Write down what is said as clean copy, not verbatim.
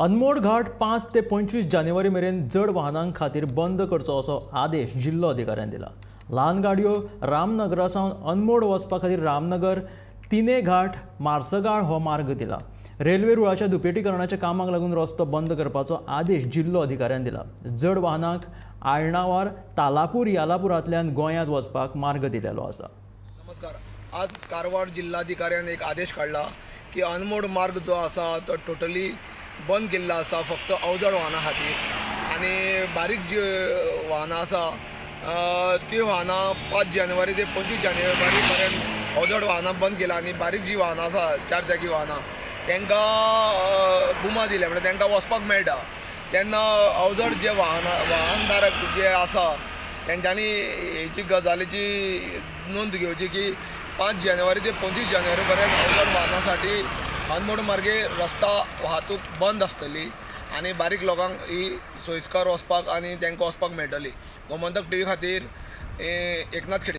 अनमोड घाट 5 ते 25 जानेवारी मेरेन जड वाहनां खातीर बंद करचो असो आदेश जिल्लो अधिकाऱ्यान दिला। ल्हान गाडयो रामनगरा सावन अनमोड वचपा खातीर रामनगर तिने घाट मार्सगाळ हो मार्ग दिला। रेल्वे रुळाच्या दुपेटीकरणाच्या कामाक लागून रस्तो बंद करपाचो आदेश जिल्लो अधिकाऱ्यान दिला। जड वाहनांक आळणावार तालापूर यालापुरांतल्यान गोंयांत वचपाक मार्ग दिलेलो आसा। नमस्कार, आज कारवार जिल्हाधिकाऱ्यान एक आदेश काडला की अनमोड मार्ग जो आसा तो टोटली बंद केल्लो आसा फक्त अवजड वाहनां खातीर आनी बारीक जी वाहनां आसा ती वाहनां 5 जानेवारी ते 25 जानेवारी पर्यंत अवजड वाहनां बंद केला आनी बारीक जी वाहनां आसा चार चाकी वाहनां तांकां बुमा दिल्या, म्हणल्यार तांकां वचपाक मेळटा। तेन्ना अवजड जे वाहनधारक जे आसा तेंच्यांनी हेची गजालीची नोंद घेवची की 5 जानेवारी ते 25 जानेवारी पर्यंत अवजड वाहनां साठी अनमोड मार्गे रस्ता वाहतूक बंद आसतली आनी बारीक लोकांक ही सोयीस्कर वचपाक आनी तांकां वचपाक मेळटली। गोमंतक टीव्ही खातीर एकनाथ खेडे।